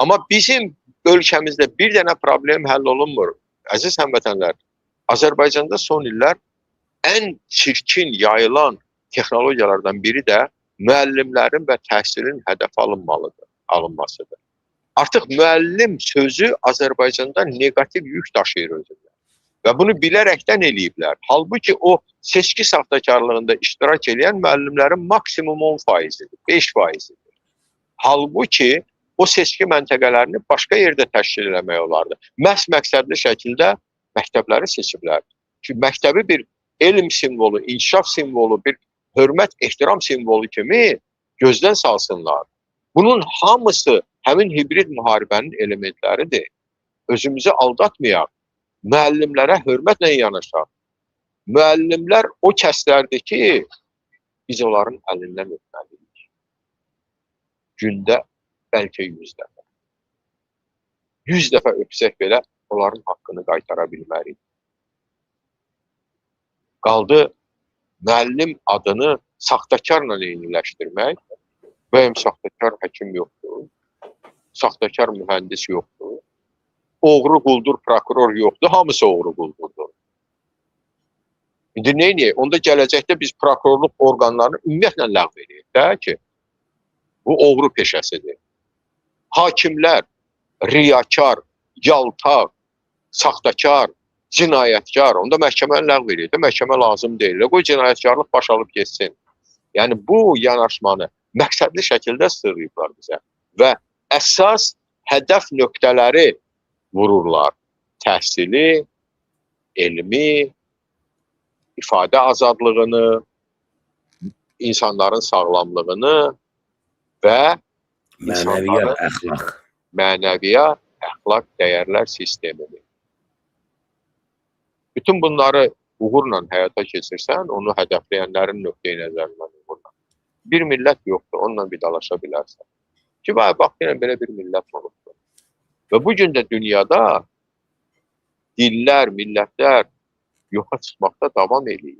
Amma bizim ölkəmizdə bir dənə problem həll olunmur. Əziz həmvətənlər, Azərbaycanda son illər ən çirkin yayılan texnologiyalardan biri də müəllimlərin və təhsilin hədəf alınmasıdır. Artıq müəllim sözü Azərbaycanda neqativ yük daşıyır özündə. Və bunu bilərəkdən eləyiblər. Halbuki o seçki saxtakarlığında iştirak eləyən müəllimlərin maksimum 10%-idir, 5%-idir. Halbuki o seçki məntəqələrini başqa yerdə təşkil eləmək olardı. Məhz məqsədli şəkildə məktəbləri seçiblər. Çünki məktəbi bir elm simvolu, inkişaf simvolu, bir hörmət, ehtiram simvolu kimi gözdən salsınlar. Bunun hamısı həmin hibrid müharibənin elementləridir. Özümüzü aldatmayaq. Müəllimlərə hörmətlə yanaşaq. Müəllimlər o kəslərdir ki, biz onların əlindən öpməliyik. Gündə bəlkə 100 dəfə. 100 dəfə öpsək belə onların haqqını qaytara bilmərik. Qaldı müəllim adını saxtakarla eyniləşdirmək. Bəyəm saxtakar həkim yoxdur, saxtakar mühəndis yoxdur, oğru quldur prokuror yoxdur, hamısı oğru quldurdur. İndi nə edək? Onda gələcəkdə biz prokurorluq orqanlarını ümumiyyətlə ləğv edək də ki, bu oğru peşəsidir. Hakimlər riyakar, yaltaq, saxtakar, cinayətkar, onda məhkəməni ləğv edək də, məhkəmə lazım deyil. Qoy cinayətkarlıq baş alıb getsin. Yəni bu yanaşmanı məqsədli şəkildə sığıyıblar bizə və əsas hədəf nöqtələri vururlar. Təhsili, elmi, ifadə azadlığını, insanların sağlamlığını və mənəviyyat, əxlaq. Mənəviyyat, əxlaq dəyərlər sistemini. Bütün bunları uğurla həyata keçirsən, onu hədəfləyənlərin nöqteyi nəzərindən uğurla. Bir millət yoxdur, onunla vidalaşa bilərsən. Ki, bax, yenə belə bir millət olubdur. Və bugün də dünyada dillər, millətlər yoxa çıxmaqda davam eləyir.